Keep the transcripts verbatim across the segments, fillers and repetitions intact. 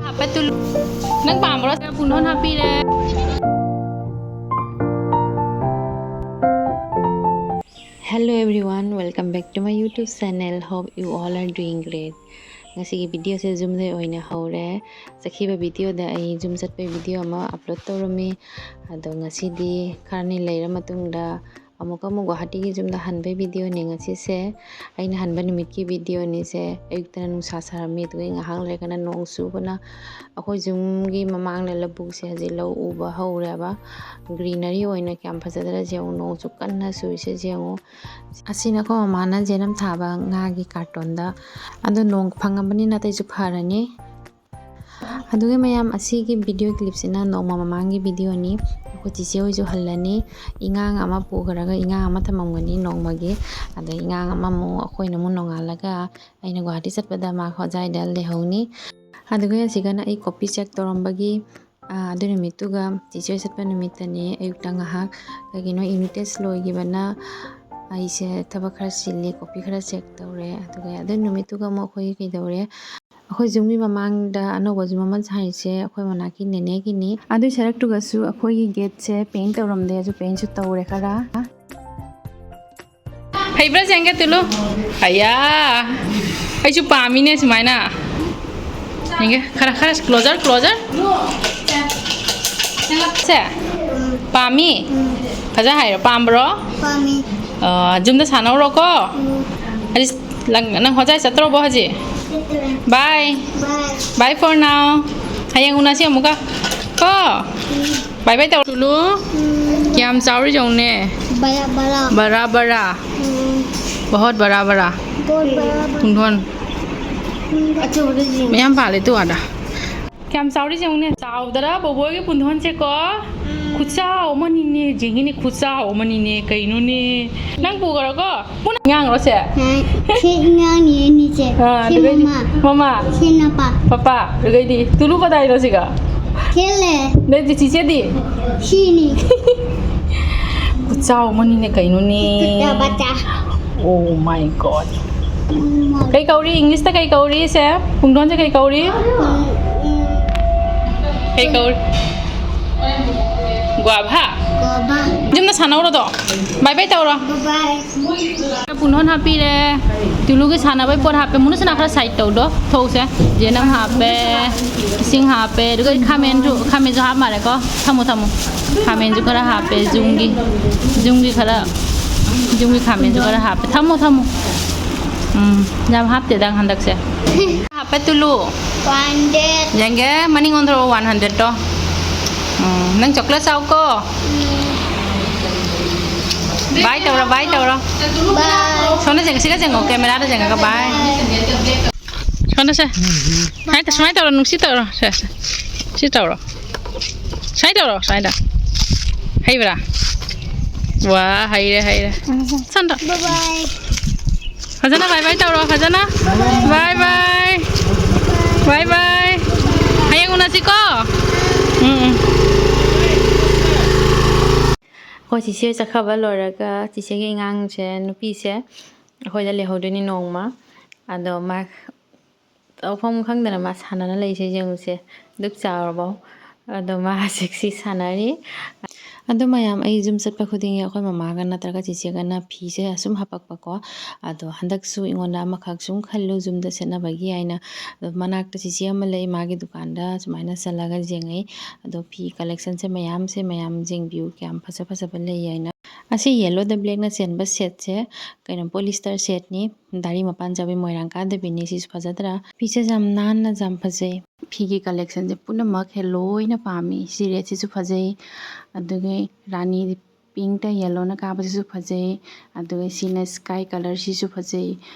ꯍꯥꯞꯄꯦ ꯇꯨꯂꯨ꯫ ꯅꯪ ꯄꯥꯝꯕ꯭ꯔꯣ? ꯄꯨꯡꯗꯣꯟ ꯍꯥꯞꯄꯤꯔꯦ꯫ Hello everyone, welcome back to my YouTube channel. Hope you all are doing great. ꯉꯁꯤꯒꯤ ꯚꯤꯗꯤꯑꯣꯁꯦ ꯌꯨꯝꯗꯩ ꯑꯣꯏꯅ ꯍꯧꯔꯦ꯫ ꯆꯠꯈꯤꯕ ꯚꯤꯗꯤꯑꯣꯗ ꯑꯩ ꯌꯨꯝ ꯆꯠꯄꯩ ꯚꯤꯗꯤꯑꯣ ꯑꯃ ꯑꯞꯂꯣꯗ ꯇꯧꯔꯝꯃꯤ꯫ ꯑꯗꯣ ꯉꯁꯤꯗꯤ ꯈꯔꯅꯤ ꯂꯩꯔ ꯃꯇꯨꯡꯗ ꯑꯃꯨꯛꯀ ꯑꯃꯨꯛ ꯒꯨꯋꯥꯍꯥꯇꯤꯒꯤ ꯌꯨꯝꯗ ꯍꯟꯕꯩ ꯚꯤꯗꯤꯑꯣꯅꯦ ꯉꯁꯤꯁꯦ꯫ ꯑꯩꯅ ꯍꯟꯕ ꯅꯨꯃꯤꯠꯀꯤ ꯚꯤꯗꯤꯑꯣꯅꯤꯁꯦ꯫ ꯑꯌꯨꯛꯇꯅ ꯅꯨꯡꯁꯥ ꯁꯥꯔꯝꯃꯤ, ꯑꯗꯨꯒ ꯉꯥꯏꯍꯥꯛ ꯂꯩꯔꯒꯅ ꯅꯣꯡ ꯆꯨꯕꯅ ꯑꯩꯈꯣꯏ ꯌꯨꯝꯒꯤ ꯃꯃꯥꯡꯗ ꯂꯧꯕꯨꯛꯁꯦ ꯍꯧꯖꯤꯛ ꯂꯧ ꯎꯕ ꯍꯧꯔꯦꯕ꯫ ꯒ꯭ꯔꯤꯅꯔꯤ ꯑꯣꯏꯅ ꯀꯌꯥꯝ ꯐꯖꯗꯅ ꯌꯦꯡꯉꯨ, ꯅꯣꯡꯁꯨ ꯀꯟꯅ ꯆꯨꯏꯁꯦ ꯌꯦꯡꯉꯨ꯫ ꯑꯁꯤꯅ ꯑꯩꯈꯣꯏ ꯃꯃꯥꯅ ꯖꯦꯅꯝ ꯊꯥꯕ ꯉꯥꯒꯤ ꯀꯥꯔꯇꯣꯟꯗ꯫ ꯑꯗꯣ ꯅꯣꯡ ꯐꯪꯉꯕꯅꯤꯅ ꯑꯇꯩꯁꯨ ꯐꯔꯅꯤ꯫ ꯑꯗꯨꯒ ꯃꯌꯥꯝ, ꯑꯁꯤꯒꯤ ꯚꯤꯗꯤꯑꯣ ꯀ꯭ꯂꯤꯞꯁꯤꯅ ꯅꯣꯡꯃ ꯃꯃꯥꯡꯒꯤ ꯚꯤꯗꯤꯑꯣꯅꯤ꯫ ꯑꯩꯈꯣꯏ ꯆꯤꯆꯦ ꯍꯣꯏꯁꯨ ꯍꯜꯂꯅꯤ꯫ ꯏꯉꯥꯡ ꯑꯃ ꯄꯨꯈ꯭ꯔꯒ ꯏꯉꯥꯡ ꯑꯃ ꯊꯝꯃꯝꯒꯅꯤ ꯅꯣꯡꯃꯒꯤ꯫ ꯑꯗꯩ ꯏꯉꯥꯡ ꯑꯃꯃꯨꯛ ꯑꯩꯈꯣꯏꯅ ꯑꯃꯨꯛ ꯅꯣꯡꯉꯥꯜꯂꯒ ꯑꯩꯅ ꯒꯨꯋꯥꯍꯥꯇꯤ ꯆꯠꯄꯗ ꯃꯥ ꯍꯣꯖꯥꯏꯗ ꯂꯩꯍꯧꯅꯤ꯫ ꯑꯗꯨꯒ ꯑꯁꯤꯒꯅ ꯑꯩ ꯀꯣꯄꯤ ꯆꯦꯛ ꯇꯧꯔꯝꯕꯒꯤ, ꯑꯥ, ꯑꯗꯨ ꯅꯨꯃꯤꯠꯇꯨꯒ ꯆꯤꯆꯦ ꯍꯣꯏ ꯆꯠꯄ ꯅꯨꯃꯤꯠꯇꯅꯤ꯫ ꯑꯌꯨꯛꯇ ꯉꯥꯏꯍꯥꯛ ꯀꯩꯒꯤꯅꯣ ꯌꯨꯅꯤꯠ ꯇꯦꯁ ꯂꯣꯏꯈꯤꯕꯅ ꯑꯩꯁꯦ ꯊꯕꯛ ꯈꯔ ꯆꯤꯜꯂꯤ, ꯀꯣꯄꯤ ꯈꯔ ꯆꯦꯛ ꯇꯧꯔꯦ꯫ ꯑꯗꯨꯒ ꯑꯗꯨ ꯅꯨꯃꯤꯠꯇꯨꯒ ꯑꯃꯨꯛ ꯑꯩꯈꯣꯏꯒꯤ ꯀꯩꯗꯧꯔꯦ, ꯑꯩꯈꯣꯏ ꯌꯨꯝꯒꯤ ꯃꯃꯥꯡꯗ ꯑꯅꯧꯕ ꯌꯨꯝ ꯑꯃ ꯁꯥꯔꯤꯁꯦ ꯑꯩꯈꯣꯏ ꯃꯅꯥꯛꯀꯤ ꯅꯦꯅꯦꯒꯤꯅꯤ꯫ ꯑꯗꯨꯏ ꯁꯔꯨꯛꯇꯨꯒꯁꯨ ꯑꯩꯈꯣꯏꯒꯤ ꯒꯦꯠꯁꯦ ꯄꯦꯟ ꯇꯧꯔꯝꯗꯦ, ꯑꯗꯨ ꯄꯦꯟꯁꯨ ꯇꯧꯔꯦ ꯈꯔ꯫ ꯍꯩꯕ꯭ꯔꯥ ꯌꯦꯡꯒꯦ ꯇꯨꯂꯨ? ꯑꯌꯥ, ꯑꯩꯁꯨ ꯄꯥꯝꯃꯤꯅꯦ ꯁꯨꯃꯥꯏꯅ꯫ ꯌꯦꯡꯒꯦ, ꯈꯔ, ꯈꯔ closer, closer꯫ ꯁꯦ, ꯄꯥꯝꯃꯤ? ꯐꯖ ꯍꯥꯏꯔꯣ, ꯄꯥꯝꯕ꯭ꯔꯣ? ꯄꯥꯝꯃꯤ꯫ ꯑ, ꯌꯨꯝꯗ ꯁꯥꯟꯅꯧꯔꯣꯀꯣ꯫ ꯎꯝ꯫ ꯍꯧꯖꯤꯛ ꯅꯪ, ꯅꯪ ꯍꯣꯖꯥꯏ ꯆꯠꯇ꯭ꯔꯣꯕꯣ ꯍꯧꯖꯤꯛ? ꯆꯠꯇ꯭ꯔꯦ꯫ Bye꯫ Bye꯫ Bye for now꯫ ꯍꯌꯦꯡ ꯎꯅꯁꯤ ꯑꯃꯨꯛꯀ꯫ ꯀꯣ? ꯎꯝ꯫ Bye bye ꯇꯧꯔꯣ꯫ ꯇꯨꯂꯨ, ꯎꯝ꯫ ꯀꯌꯥꯝ ꯆꯥꯎꯔꯤ ꯌꯦꯡꯉꯨꯅꯦ꯫ ꯕꯔꯥ ꯕꯔꯥ꯫ ꯕꯔꯥ ꯕꯔꯥ꯫ ꯎꯝ꯫ ꯕꯍꯣꯠ ꯕꯔꯥ ꯕꯔꯥ꯫ ꯕꯍꯣꯠ ꯕꯔꯥ ꯕꯔꯥ꯫ ꯄꯨꯡꯗꯣꯟ꯫ ꯎꯝ꯫ ꯑꯆꯧꯕꯗ ꯌꯦꯡꯉꯨ꯫ ꯃꯌꯥꯝ ꯄꯥꯜꯂꯦ ꯇꯨ ꯑꯥꯗ꯫ ꯀꯌꯥꯝ ꯆꯥꯎꯔꯤ ꯌꯦꯡꯉꯨꯅꯦ꯫ ꯆꯥꯎꯗ꯭ꯔꯥ ꯕꯣꯕꯣꯏꯒꯤ ꯄꯨꯡꯗꯣꯟꯁꯦꯀꯣ? ꯎꯝ꯫ ꯈꯨꯆꯥꯎ ꯑꯃꯅꯤꯅꯦ, ꯌꯦꯡꯉꯤꯅꯦ, ꯈꯨꯆꯥꯎ ꯑꯃꯅꯤꯅꯦ꯫ ꯀꯩꯅꯣꯅꯦ? ꯅꯪ ꯄꯨꯈ꯭ꯔꯣꯀꯣ꯫ ꯄꯨꯟꯅ ꯉꯥꯡꯉꯔꯣꯁꯦ꯫ ꯎꯝ꯫ ꯁꯤ ꯉꯥꯡꯅꯤ ꯑꯅꯤꯁꯦ꯫ ꯑꯥ, ꯁꯤ ꯑꯗꯨꯒꯩꯗꯤ ꯃꯃꯥ꯫ ꯃꯃꯥ꯫ ꯁꯤ ꯅꯄꯥ꯫ ꯄꯄꯥ꯫ ꯑꯗꯨꯒꯩꯗꯤ ꯇꯨꯂꯨ ꯀꯗꯥꯏꯅꯣ ꯁꯤꯒ? ꯈꯦꯠꯂꯦ꯫ ꯅꯣꯏꯗꯤ ꯆꯤꯆꯦꯗꯤ? ꯁꯤꯅꯤ꯫ ꯈꯨꯆꯥꯎ ꯑꯃꯅꯤꯅꯦ ꯀꯩꯅꯣꯅꯦ꯫ ꯀꯨꯠꯇꯥ ꯕꯆꯥ꯫ Oh my God꯫ ꯎꯝ꯫ ꯀꯩ ꯀꯧꯔꯤ? ꯏꯪꯂꯤꯁꯇ ꯀꯩ ꯀꯧꯔꯤ ꯁꯦ? ꯄꯨꯡꯗꯣꯟꯁꯦ ꯀꯩ ꯀꯧꯔꯤ? ꯎꯝ, ꯎꯝ, ꯀꯩ ꯀꯧꯔꯤ? ꯒ꯭ꯋꯥꯚꯥ? ꯒ꯭ꯋꯥꯚꯥ꯫ ꯌꯨꯝꯗ ꯁꯥꯟꯅꯧꯔꯣꯗꯣ꯫ ꯕꯥꯏ ꯕꯥꯏ ꯇꯧꯔꯣ꯫ ꯕꯥꯏ ꯕꯥꯏ꯫ ꯄꯨꯡꯗꯣꯟ ꯍꯥꯞꯄꯤꯔꯦ꯫ ꯇꯨꯂꯨꯒꯤ ꯁꯥꯟꯅꯕꯩ ꯄꯣꯠ ꯍꯥꯞꯄꯦ꯫ ꯃꯨꯅꯨꯁꯅꯥ ꯈꯔ ꯁꯥꯏꯠ ꯇꯧꯗꯣ꯫ ꯊꯣꯛꯎꯁꯦ꯫ ꯌꯦꯅꯝ ꯍꯥꯞꯄꯦ꯫ ꯏꯁꯤꯡ ꯍꯥꯞꯄꯦ꯫ ꯑꯗꯨꯒ ꯈꯥꯃꯦꯟꯁꯨ, ꯈꯥꯃꯦꯟꯁꯨ ꯍꯥꯞ ꯃꯥꯜꯂꯦꯀꯣ꯫ ꯊꯝꯃꯣ, ꯊꯝꯃꯣ꯫ ꯈꯥꯃꯦꯟꯁꯨ ꯈꯔ ꯍꯥꯞꯄꯦ꯫ ꯌꯨꯝꯒꯤ, ꯌꯨꯝꯒꯤ ꯈꯔ, ꯌꯨꯝꯒꯤ ꯈꯥꯃꯦꯟꯁꯨ ꯈꯔ ꯍꯥꯞꯄꯦ꯫ ꯊꯝꯃꯣ, ꯊꯝꯃꯣ꯫ ꯎꯝ, ꯌꯥꯝ ꯍꯥꯞꯇꯦꯗ ꯍꯟꯗꯛꯁꯦ꯫ ꯍꯥꯞꯄꯦ ꯇꯨꯂꯨ꯫ One hundred꯫ ꯌꯦꯡꯒꯦ, ꯃꯅꯤꯡ ꯑꯣꯟꯊꯣꯔꯛꯑꯣ, one hundred ꯇꯣ꯫ ꯎꯝ, ꯅꯪ chocolate ꯆꯥꯎꯀꯣ꯫ ꯎꯝ꯫ ꯕꯥꯏ ꯇꯧꯔꯣ, ꯕꯥꯏ ꯇꯧꯔꯣ꯫ ꯕꯥꯏ꯫ ꯁꯣꯝꯗ ꯌꯦꯡꯉꯦ, ꯁꯤꯒ ꯌꯦꯡꯉꯣ, camera ꯗ ꯌꯦꯡꯉꯒ ꯕꯥꯏ꯫ ꯁꯣꯝꯗ ꯁꯦ꯫ ꯁꯨꯃꯥꯏꯅ ꯇꯧ-, ꯁꯨꯃꯥꯏꯅ ꯇꯧꯔꯣ, ꯅꯨꯡꯁꯤꯠ ꯇꯧꯔꯣ꯫ ꯁꯦ, ꯁꯦ꯫ ꯁꯤ ꯇꯧꯔꯣ꯫ ꯁꯨꯃꯥꯏꯅ ꯇꯧꯔꯣ, ꯁꯨꯃꯥꯏꯅ꯫ ꯍꯩꯕ꯭ꯔꯥ? ꯋꯥ, ꯍꯩꯔꯦ, ꯍꯩꯔꯦ꯫ ꯁꯣꯝꯗ꯫ ꯕꯥꯏ ꯕꯥꯏ꯫ ꯐꯖꯅ ꯕꯥꯏ ꯕꯥꯏ ꯇꯧꯔꯣ, ꯐꯖꯅ꯫ ꯕꯥꯏ ꯕꯥꯏ꯫ ꯕꯥꯏ ꯕꯥꯏ꯫ ꯍꯌꯦꯡ ꯎꯅꯁꯤꯀꯣ꯫ ꯎꯝ, ꯎꯝ꯫ ꯑꯩꯈꯣꯏ ꯆꯤꯆꯦ ꯆꯠꯈ꯭ꯔꯕ ꯂꯣꯏꯔꯒ ꯆꯤꯆꯦꯒꯤ ꯑꯉꯥꯡꯁꯦ, ꯅꯨꯄꯤꯁꯦ ꯑꯩꯈꯣꯏꯗ ꯂꯩꯍꯧꯗꯣꯏꯅꯤ ꯅꯣꯡꯃ꯫ ꯑꯗꯣ ꯃꯥ ꯇꯧꯐꯝ ꯈꯪꯗꯅ ꯃꯥ ꯁꯥꯟꯅꯅ ꯂꯩꯁꯦ ꯌꯦꯡꯉꯨꯁꯦ꯫ ꯗꯨꯛ ꯆꯥꯎꯔꯕꯣ? ꯑꯗꯣ ꯃꯥ ꯍꯧꯖꯤꯛꯁꯤ ꯁꯥꯟꯅꯔꯤ꯫ ꯑꯗꯣ ꯃꯌꯥꯝ, ꯑꯩ ꯌꯨꯝ ꯆꯠꯄ ꯈꯨꯗꯤꯡꯒꯤ ꯑꯩꯈꯣꯏ ꯃꯃꯥꯒ ꯅꯠꯇ꯭ꯔꯒ ꯆꯤꯆꯦꯒꯅ ꯐꯤꯁꯦ ꯑꯁꯨꯝ ꯍꯥꯄꯛꯄꯀꯣ꯫ ꯑꯗꯣ ꯍꯟꯗꯛꯁꯨ ꯑꯩꯉꯣꯟꯗ ꯑꯃꯈꯛ ꯁꯨꯝ ꯈꯜꯂꯨ ꯌꯨꯝꯗ ꯁꯦꯠꯅꯕꯒꯤ ꯍꯥꯏꯅ꯫ ꯑꯗꯣ ꯃꯅꯥꯛꯇ ꯆꯤꯆꯦ ꯑꯃ ꯂꯩ, ꯃꯥꯒꯤ ꯗꯨꯀꯥꯟꯗ ꯁꯨꯃꯥꯏꯅ ꯆꯠꯂꯒ ꯌꯦꯡꯉꯛꯏ꯫ ꯑꯗꯣ ꯐꯤ collection ꯁꯦ ꯃꯌꯥꯝꯁꯦ ꯃꯌꯥꯝ ꯌꯦꯡꯕꯤꯌꯨ, ꯀꯌꯥꯝ ꯐꯖ ꯐꯖꯕ ꯂꯩ ꯍꯥꯏꯅ꯫ ꯑꯁꯤ yellow ꯗ black ꯅ ꯆꯦꯟꯕ set ꯁꯦ ꯀꯩꯅꯣ, polyester set ꯅꯤ꯫ ꯗꯥꯔꯤ ꯃꯄꯥꯟ ꯆꯥꯕꯤ ꯃꯣꯏꯔꯥꯡ ꯀꯥꯗꯕꯤꯅꯤ꯫ ꯁꯤꯁꯨ ꯐꯖꯗ꯭ꯔꯥ? ꯐꯤꯁꯦ ꯌꯥꯝ ꯅꯥꯟꯅ ꯌꯥꯝ ꯐꯖꯩ꯫ ꯐꯤꯒꯤ collection ꯁꯦ ꯄꯨꯝꯅꯃꯛ ꯍꯦ ꯂꯣꯏꯅ ꯄꯥꯝꯃꯤ꯫ ꯁꯤ red ꯁꯤꯁꯨ ꯐꯖꯩ꯫ ꯑꯗꯨꯒꯤ ꯔꯥꯅꯤ pink ꯇ yellow ꯅ ꯀꯥꯕꯁꯤꯁꯨ ꯐꯖꯩ꯫ ꯑꯗꯨꯒ ꯁꯤꯅ sky colour ꯁꯤꯁꯨ ꯐꯖꯩ꯫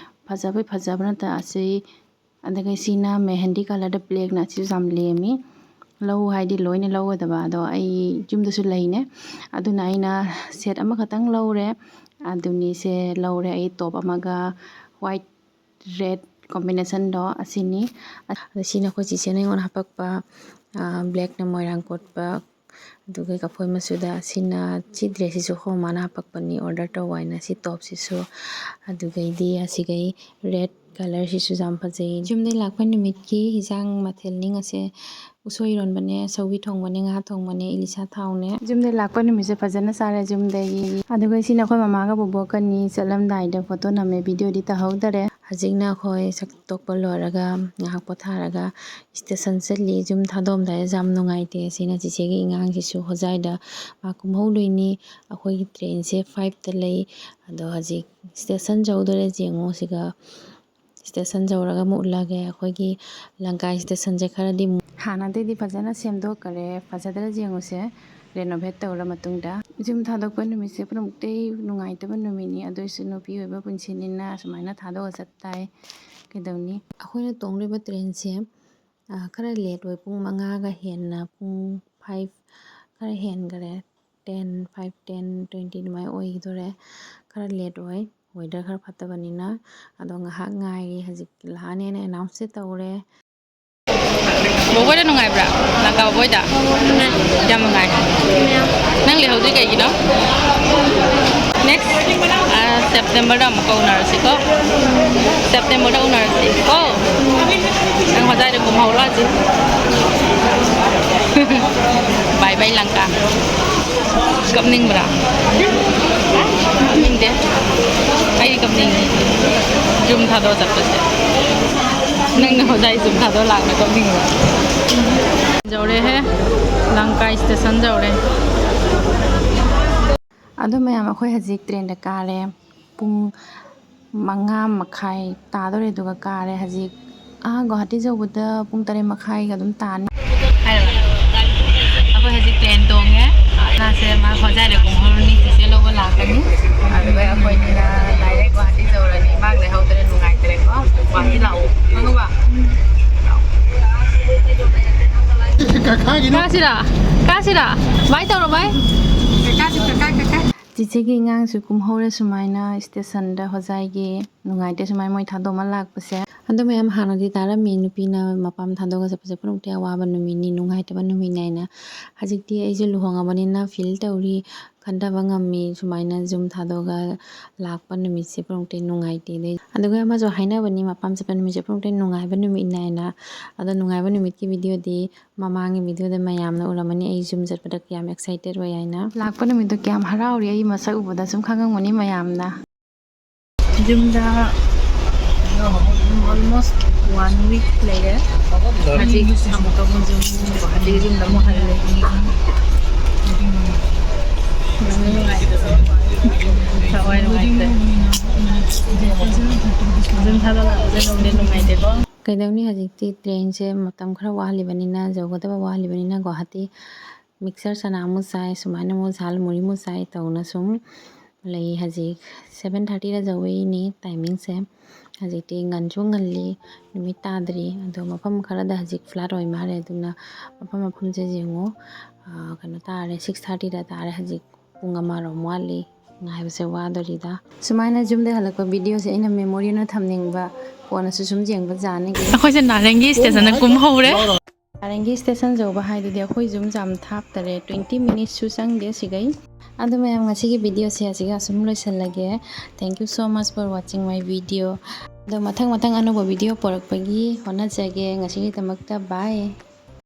ꯐꯖꯕꯩ ꯐꯖꯕ ꯅꯠꯇ ꯑꯁꯤ꯫ ꯑꯗꯨꯒ ꯁꯤꯅ ꯃꯦꯍꯟꯗꯤ colour ꯗ black ꯅ ꯁꯤꯁꯨ ꯌꯥꯝ ꯂꯦꯝꯃꯤ꯫ ꯂꯧ ꯍꯥꯏꯗꯤ ꯂꯣꯏꯅ ꯂꯧꯒꯗꯕ꯫ ꯑꯗꯣ ꯑꯩ ꯌꯨꯝꯗꯁꯨ ꯂꯩꯅꯦ꯫ ꯑꯗꯨꯅ ꯑꯩꯅ set ꯑꯃꯈꯛꯇꯪ ꯂꯧꯔꯦ꯫ ꯑꯗꯨꯅꯤ ꯁꯦ ꯂꯧꯔꯦ ꯑꯩ top ꯑꯃꯒ white red combination ꯗꯣ ꯑꯁꯤꯅꯤ꯫ ꯑꯗ ꯁꯤꯅ ꯑꯩꯈꯣꯏ ꯆꯤꯆꯦꯅ ꯑꯩꯉꯣꯟꯗ ꯍꯥꯄꯛꯄ, ꯑ, black ꯅ ꯃꯣꯏꯔꯥꯡ ꯀꯣꯠꯄ, ꯑꯗꯨꯒ ꯀꯐꯣꯏ ꯃꯆꯨꯗ꯫ ꯁꯤꯅ, ꯁꯤ dress ꯁꯤꯁꯨ ꯑꯩꯈꯣꯏ ꯃꯃꯥꯅ ꯍꯥꯄꯛꯄꯅꯤ, order ꯇꯧ ꯍꯥꯏꯅ꯫ ꯁꯤ top ꯁꯤꯁꯨ, ꯑꯗꯨꯒꯩꯗꯤ ꯑꯁꯤꯒꯩ red colour ꯁꯤꯁꯨ ꯌꯥꯝ ꯐꯖꯩ꯫ ꯌꯨꯝꯗꯩ ꯂꯥꯛꯄ ꯅꯨꯃꯤꯠꯀꯤ ꯍꯤꯟꯖꯥꯡ ꯃꯊꯦꯜꯅꯤ ꯉꯁꯤ꯫ ꯎꯁꯣꯏ ꯏꯔꯣꯟꯕꯅꯦ, ꯁꯧꯒ꯭ꯔꯤ ꯊꯣꯡꯕꯅꯦ, ꯉꯥ ꯊꯣꯡꯕꯅꯦ, ꯏꯂꯤꯁꯥ ꯊꯥꯎꯅꯦ꯫ ꯌꯨꯝꯗꯩ ꯂꯥꯛꯄ ꯅꯨꯃꯤꯠꯁꯦ ꯐꯖꯅ ꯆꯥꯔꯦ ꯌꯨꯝꯗꯒꯤ꯫ ꯑꯗꯨꯒ ꯁꯤꯅ ꯑꯩꯈꯣꯏ ꯃꯃꯥꯒ ꯕꯣꯕꯣꯛꯀꯅꯤ ꯆꯠꯂꯝꯗꯥꯏꯗ ꯐꯣꯇꯣ ꯅꯝꯃꯦ, ꯚꯤꯗꯤꯑꯣꯗꯤ ꯇꯥꯍꯧꯗꯔꯦ꯫ ꯍꯧꯖꯤꯛꯅ ꯑꯩꯈꯣꯏ ꯆꯥꯛ ꯇꯣꯛꯄ ꯂꯣꯏꯔꯒ ꯉꯥꯏꯍꯥꯛ ꯄꯣꯊꯥꯔꯒ ꯁ꯭ꯇꯦꯁꯟ ꯆꯠꯂꯤ꯫ ꯌꯨꯝ ꯊꯥꯗꯣꯛꯑꯝꯗꯥꯏꯗ ꯌꯥꯝ ꯅꯨꯡꯉꯥꯏꯇꯦ꯫ ꯁꯤꯅ ꯆꯤꯆꯦꯒꯤ ꯑꯉꯥꯡꯁꯤꯁꯨ ꯍꯣꯖꯥꯏꯗ ꯃꯥ ꯀꯨꯝꯍꯧꯗꯣꯏꯅꯤ꯫ ꯑꯩꯈꯣꯏꯒꯤ ꯇ꯭ꯔꯦꯟꯁꯦ ꯐꯥꯏꯚꯇ ꯂꯩ꯫ ꯑꯗꯣ ꯍꯧꯖꯤꯛ ꯁ꯭ꯇꯦꯁꯟ ꯌꯧꯗꯣꯔꯦ꯫ ꯌꯦꯡꯉꯣ ꯁꯤꯒ ꯁ꯭ꯇꯦꯁꯟ ꯌꯧꯔꯒ ꯑꯃꯨꯛ ꯎꯠꯂꯒꯦ꯫ ꯑꯩꯈꯣꯏꯒꯤ ꯂꯪꯀꯥ ꯁ꯭ꯇꯦꯁꯟꯁꯦ ꯈꯔꯗꯤ ꯃꯨ-, ꯍꯥꯟꯅꯗꯩꯗꯤ ꯐꯖꯅ ꯁꯦꯝꯗꯣꯛꯈꯔꯦ꯫ ꯐꯖꯗ꯭ꯔꯥ ꯌꯦꯡꯉꯨꯁꯦ, ꯔꯦꯅꯣꯚꯦꯠ ꯇꯧꯔ ꯃꯇꯨꯡꯗ꯫ ꯌꯨꯝ ꯊꯥꯗꯣꯛꯄ ꯅꯨꯃꯤꯠꯁꯦ ꯄꯨꯝꯅꯃꯛꯇꯩ ꯅꯨꯡꯉꯥꯏꯇꯕ ꯅꯨꯃꯤꯠꯅꯤ꯫ ꯑꯗꯨꯏꯁꯨ ꯅꯨꯄꯤ ꯑꯣꯏꯕ ꯄꯨꯟꯁꯤꯅꯤꯅ ꯑꯁꯨꯃꯥꯏꯅ ꯊꯥꯗꯣꯛꯑ ꯆꯠ ꯇꯥꯏ꯫ ꯀꯩꯗꯧꯅꯤ? ꯑꯩꯈꯣꯏꯅ ꯇꯣꯡꯂꯤꯕ ꯇ꯭ꯔꯦꯟꯁꯦ, ꯑ, ꯈꯔ ꯂꯦꯠ ꯑꯣꯏ꯫ ꯄꯨꯡ ꯃꯉꯥꯒ ꯍꯦꯟꯅ, ꯄꯨꯡ ꯐꯥꯏꯚ ꯈꯔ ꯍꯦꯟꯈꯔꯦ꯫ ꯇꯦꯟ, ꯐꯥꯏꯚ, ꯇꯦꯟ, ꯇ꯭ꯋꯦꯟꯇꯤ ꯑꯗꯨꯃꯥꯏꯅ ꯑꯣꯏꯈꯤꯗꯣꯔꯦ꯫ ꯈꯔ ꯂꯦꯠ ꯑꯣꯏ, ꯋꯦꯗꯔ ꯈꯔ ꯐꯠꯇꯕꯅꯤꯅ꯫ ꯑꯗꯣ ꯉꯥꯏꯍꯥꯛ ꯉꯥꯏꯔꯤ꯫ ꯍꯧꯖꯤꯛ ꯂꯥꯛꯑꯅꯦꯅ ꯑꯦꯅꯥꯎꯟꯁꯁꯦ ꯇꯧꯔꯦ꯫ ꯕꯣꯕꯣꯏꯗ ꯅꯨꯡꯉꯥꯏꯕ꯭ꯔꯥ? ꯂꯪꯀꯥ ꯕꯣꯕꯣꯏꯗ? ꯌꯥꯝ ꯅꯨꯡꯉꯥꯏ꯫ ꯅꯪ ꯂꯩꯍꯧꯗ꯭ꯔꯤ ꯀꯩꯒꯤꯅꯣ? ꯅꯦꯛꯁ, ꯑ, ꯁꯦꯞꯇꯦꯝꯕꯔꯗ ꯑꯃꯨꯛꯀ ꯎꯅꯔꯁꯤꯀꯣ꯫ ꯁꯦꯞꯇꯦꯝꯕꯔꯗ ꯎꯅꯔꯁꯤꯀꯣ꯫ ꯅꯪ ꯍꯣꯖꯥꯏꯗ ꯀꯨꯝꯍꯧꯔꯣ ꯍꯧꯖꯤꯛ꯫ ꯕꯥꯏ ꯕꯥꯏ ꯂꯪꯀꯥ꯫ ꯀꯞꯅꯤꯡꯕ꯭ꯔꯥ? ꯀꯞꯅꯤꯡꯗꯦ꯫ ꯑꯩ ꯀꯞꯅꯤꯡꯉꯤ꯫ ꯌꯨꯝ ꯊꯥꯗꯣꯛꯑ ꯆꯠꯄꯁꯦ꯫ ꯅꯪꯅ ꯍꯣꯖꯥꯏ ꯌꯨꯝ ꯊꯥꯗꯣꯛꯑ ꯂꯥꯛꯅ ꯀꯞꯅꯤꯡꯕ꯭ꯔꯥ? ꯌꯧꯔꯦꯍꯦ꯫ ꯂꯪꯀꯥ ꯁ꯭ꯇꯦꯁꯟ ꯌꯧꯔꯦ꯫ ꯑꯗꯣ ꯃꯌꯥꯝ, ꯑꯩꯈꯣꯏ ꯍꯧꯖꯤꯛ ꯇ꯭ꯔꯦꯟꯗ ꯀꯥꯔꯦ꯫ ꯄꯨꯡ ꯃꯉꯥ ꯃꯈꯥꯏ ꯇꯥꯗꯣꯔꯦ, ꯑꯗꯨꯒ ꯀꯥꯔꯦ꯫ ꯍꯧꯖꯤꯛ, ꯑꯥ, ꯒꯨꯋꯥꯍꯥꯇꯤ ꯌꯧꯕꯗ ꯄꯨꯡ ꯇꯔꯦꯠ ꯃꯈꯥꯏꯒ ꯑꯗꯨꯝ ꯇꯥꯅꯤ꯫ ꯑꯩꯈꯣꯏ ꯍꯧꯖꯤꯛ ꯇ꯭ꯔꯦꯟ ꯇꯣꯡꯉꯦ꯫ ꯃꯥꯁꯦ ꯃꯥ ꯍꯣꯖꯥꯏꯗ ꯀꯨꯝꯍꯧꯔꯅꯤ, ꯆꯤꯆꯦ ꯂꯧꯕ ꯂꯥꯛꯀꯅꯤ꯫ ꯑꯗꯨꯒ ꯑꯩꯈꯣꯏꯅꯤꯅ ꯗꯥꯏꯔꯦꯛ ꯒꯨꯋꯥꯍꯥꯇꯤ ꯌꯧꯔꯅꯤ꯫ ꯃꯥ ꯂꯩꯍꯧꯗ꯭ꯔꯦ, ꯅꯨꯡꯉꯥꯏꯇ꯭ꯔꯦꯀꯣ꯫ ꯒꯨꯋꯥꯍꯥꯇꯤ ꯂꯥꯛꯑꯣ, ꯈꯪꯉꯕ? ꯀꯥꯁꯤꯔꯥ? ꯀꯥꯁꯤꯔꯥ? ꯕꯥꯏ ꯇꯧꯔꯣ, ꯕꯥꯏ꯫ ꯆꯤꯆꯦꯒꯤ ꯑꯉꯥꯡꯁꯨ ꯀꯨꯝꯍꯧꯔꯦ ꯁꯨꯃꯥꯏꯅ ꯁ꯭ꯇꯦꯁꯟꯗ ꯍꯣꯖꯥꯏꯒꯤ꯫ ꯅꯨꯡꯉꯥꯏꯇꯦ ꯁꯨꯃꯥꯏꯅ ꯃꯣꯏ ꯊꯥꯗꯣꯛꯑꯃ ꯂꯥꯛꯄꯁꯦ꯫ ꯑꯗꯣ ꯃꯌꯥꯝ, ꯍꯥꯟꯅꯗꯤ ꯇꯥꯔꯝꯃꯤ, ꯅꯨꯄꯤꯅ ꯃꯄꯥꯝ ꯊꯥꯗꯣꯛꯑꯒ ꯆꯠꯄꯁꯦ ꯄꯨꯝꯅꯃꯛꯇꯤ ꯑꯋꯥꯕ ꯅꯨꯃꯤꯠꯅꯤ, ꯅꯨꯡꯉꯥꯏꯇꯕ ꯅꯨꯃꯤꯠꯅꯤ ꯍꯥꯏꯅ꯫ ꯍꯧꯖꯤꯛꯇꯤ ꯑꯩꯁꯨ ꯂꯨꯍꯣꯡꯉꯕꯅꯤꯅ feel ꯇꯧꯔꯤ, ꯈꯟꯊꯕ ꯉꯝꯃꯤ꯫ ꯁꯨꯃꯥꯏꯅ ꯌꯨꯝ ꯊꯥꯗꯣꯛꯑꯒ ꯂꯥꯛꯄ ꯅꯨꯃꯤꯠꯁꯦ ꯄꯨꯝꯅꯃꯛꯇꯤ ꯅꯨꯡꯉꯥꯏꯇꯦ꯫ ꯑꯗꯩ ꯑꯗꯨꯒ ꯑꯃꯁꯨ ꯍꯥꯏꯅꯕꯅꯤ, ꯃꯄꯥꯝ ꯆꯠꯄ ꯅꯨꯃꯤꯠꯁꯦ ꯄꯨꯝꯅꯃꯛꯇꯤ ꯅꯨꯡꯉꯥꯏꯕ ꯅꯨꯃꯤꯠꯅꯤ ꯍꯥꯏꯅ꯫ ꯑꯗꯣ ꯅꯨꯡꯉꯥꯏꯕ ꯅꯨꯃꯤꯠꯀꯤ videoꯗꯤ ꯃꯃꯥꯡꯒꯤ videoꯗ ꯃꯌꯥꯝꯅ ꯎꯔꯝꯃꯅꯤ, ꯑꯩ ꯌꯨꯝ ꯆꯠꯄꯗ ꯀꯌꯥꯝ excited ꯑꯣꯏ ꯍꯥꯏꯅ꯫ ꯂꯥꯛꯄ ꯅꯨꯃꯤꯠꯇꯣ ꯀꯌꯥꯝ ꯍꯔꯥꯎꯔꯤ, ꯑꯩ ꯃꯁꯛ ꯎꯕꯗ ꯁꯨꯝ ꯈꯪꯉꯝꯒꯅꯤ ꯃꯌꯥꯝꯅ꯫ ꯌꯨꯝꯗ almost one week ꯂꯩꯔꯦ꯫ ꯍꯧꯖꯤꯛ ꯑꯃꯨꯛꯀ ꯑꯃꯨꯛ ꯌꯨꯝ, ꯒꯨꯋꯥꯍꯥꯇꯤꯒꯤ ꯌꯨꯝꯗ ꯑꯃꯨꯛ ꯍꯜꯂꯦ꯫ ꯅꯨꯡꯉꯥꯏꯇꯦ꯫ ꯊꯋꯥꯏ ꯅꯨꯡꯉꯥꯏꯇꯦ꯫ ꯌꯨꯝ ꯊꯥꯗꯣꯛꯂꯛꯄꯁꯦ ꯅꯨꯡꯗꯤ ꯅꯨꯡꯉꯥꯏꯇꯦꯀꯣ꯫ ꯀꯩꯗꯧꯅꯤ, ꯍꯧꯖꯤꯛꯇꯤ trainꯁꯦ ꯃꯇꯝ ꯈꯔ ꯋꯥꯠꯂꯤꯕꯅꯤꯅ, ꯌꯧꯒꯗꯕ ꯋꯥꯠꯂꯤꯕꯅꯤꯅ ꯒꯨꯋꯥꯍꯥꯇꯤ꯫ Mixture ꯆꯅꯥ ꯑꯃꯨꯛ ꯆꯥꯏ, ꯁꯨꯃꯥꯏꯅ ꯑꯃꯨꯛ ꯖꯥꯜ ꯃꯨꯔꯤ ꯑꯃꯨꯛ ꯆꯥꯏ ꯇꯧꯅ ꯁꯨꯝ ꯂꯩ꯫ ꯍꯧꯖꯤꯛ seven thirtyꯗ ꯌꯧꯕꯩꯅꯤ timingꯁꯦ꯫ ꯍꯧꯖꯤꯛꯇꯤ ꯉꯟꯁꯨ ꯉꯜꯂꯤ, ꯅꯨꯃꯤꯠ ꯇꯥꯗ꯭ꯔꯤ꯫ ꯑꯗꯣ ꯃꯐꯝ ꯈꯔꯗ ꯍꯧꯖꯤꯛ flood ꯑꯣꯏ ꯃꯥꯜꯂꯦ, ꯑꯗꯨꯅ ꯃꯐꯝ ꯃꯐꯝꯁꯦ ꯌꯦꯡꯉꯣ꯫ ꯑꯥ, ꯀꯩꯅꯣ ꯇꯥꯔꯦ, six thirtyꯗ ꯇꯥꯔꯦ꯫ ꯍꯧꯖꯤꯛ ꯄꯨꯡ ꯑꯃꯔꯣꯝ ꯋꯥꯠꯂꯤ꯫ ꯉꯥꯏꯕꯁꯦ ꯋꯥꯗꯣꯔꯤꯗ꯫ ꯁꯨꯃꯥꯏꯅ ꯌꯨꯝꯗ ꯍꯜꯂꯛꯄ videoꯁꯦ ꯑꯩꯅ memory ꯑꯣꯏꯅ ꯊꯝꯅꯤꯡꯕ, ꯀꯣꯟꯅꯁꯨ ꯁꯨꯝ ꯌꯦꯡꯕ ꯌꯥꯅꯤꯒꯤ꯫ ꯑꯩꯈꯣꯏꯁꯦ ꯅꯥꯔꯪꯒꯤ stationꯗ ꯀꯨꯝꯍꯧꯔꯦ꯫ ꯅꯥꯔꯪꯒꯤ station ꯌꯧꯕ ꯍꯥꯏꯗꯨꯗꯤ ꯑꯩꯈꯣꯏ ꯌꯨꯝ ꯌꯥꯝ ꯊꯥꯞꯇꯔꯦ, twenty minutesꯁꯨ ꯆꯪꯗꯦ ꯁꯤꯒꯩ꯫ ꯑꯗꯣ ꯃꯌꯥꯝ, ꯉꯁꯤꯒꯤ videoꯁꯦ ꯑꯁꯤꯒ ꯑꯁꯨꯝ ꯂꯣꯏꯁꯤꯜꯂꯒꯦ꯫ Thank you so much for watching my video꯫ ꯑꯗꯣ ꯃꯊꯪ ꯃꯊꯪ ꯑꯅꯧꯕ video ꯄꯨꯔꯛꯄꯒꯤ ꯍꯣꯠꯅꯖꯒꯦ꯫ ꯉꯁꯤꯒꯤꯗꯃꯛꯇ bye꯫